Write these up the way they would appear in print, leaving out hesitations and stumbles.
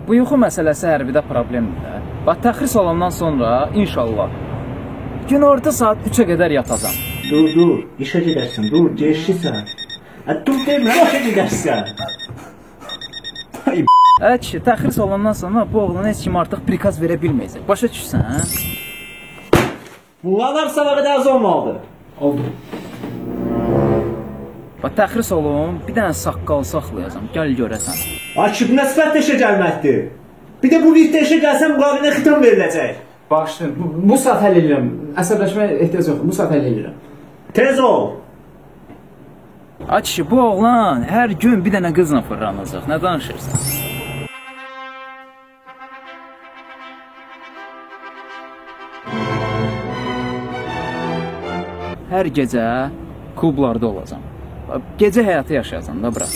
Bu yuxu məsələsi hərbidə problemdir də. Bax, təxris olandan sonra inşallah günorta saat 3-ə qədər yatacam. Dur, dur, işə gedərsən, dur, gecikirsən. Dur demirəm, işə gedərsən. Kişi, təxris olandan sonra bu oğlana heç kim artıq prikaz verə bilməyəcək. Başa düşürsən, hə? Bunlar sabaha qədər az olmalıdır. Oldu. Bax, təxris olum, bir dənə saqqal saxlayacam, gəl görəsən. Ay kişi, bu nə sifətlə işə gəlməkdir? Bir də bu vitdə işə gəlsən, müqavilinə xitam veriləcək. Bağışlayın, bu saat həll edirəm. Əsəbləşməyə ehtiyac yoxdur, bu saat həll edirəm. Tez ol! Ay kişi, bu oğlan hər gün bir dənə qızla fırlanacaq. Nə danışırsan? Hər gecə klublarda olacam. Gecə həyatı yaşayacam da bura.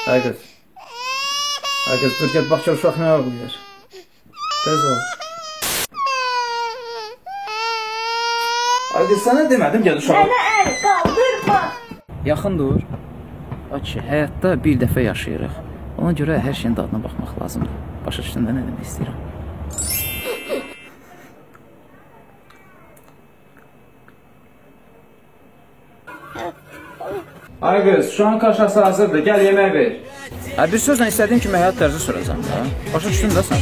Ay qız. Ay qız, dur get bax gör uşaq nə ağlayır. Tez ol. Ay qız, sənə demədim gəl uşaq. Mənə əl qaldırma. Yaxın dur. Ay kişi, həyatda bir dəfə yaşayırıq. Ona görə hər şeyin dadına baxmaq lazımdır. Başa düşdün də nə demək istəyirəm. Ay qız, uşağın kaşası hazırdır, gəl yemək ver. Bir sözlə istədiyim kimi həyat tərzi sürəcəm də. Başa düşdün də sən?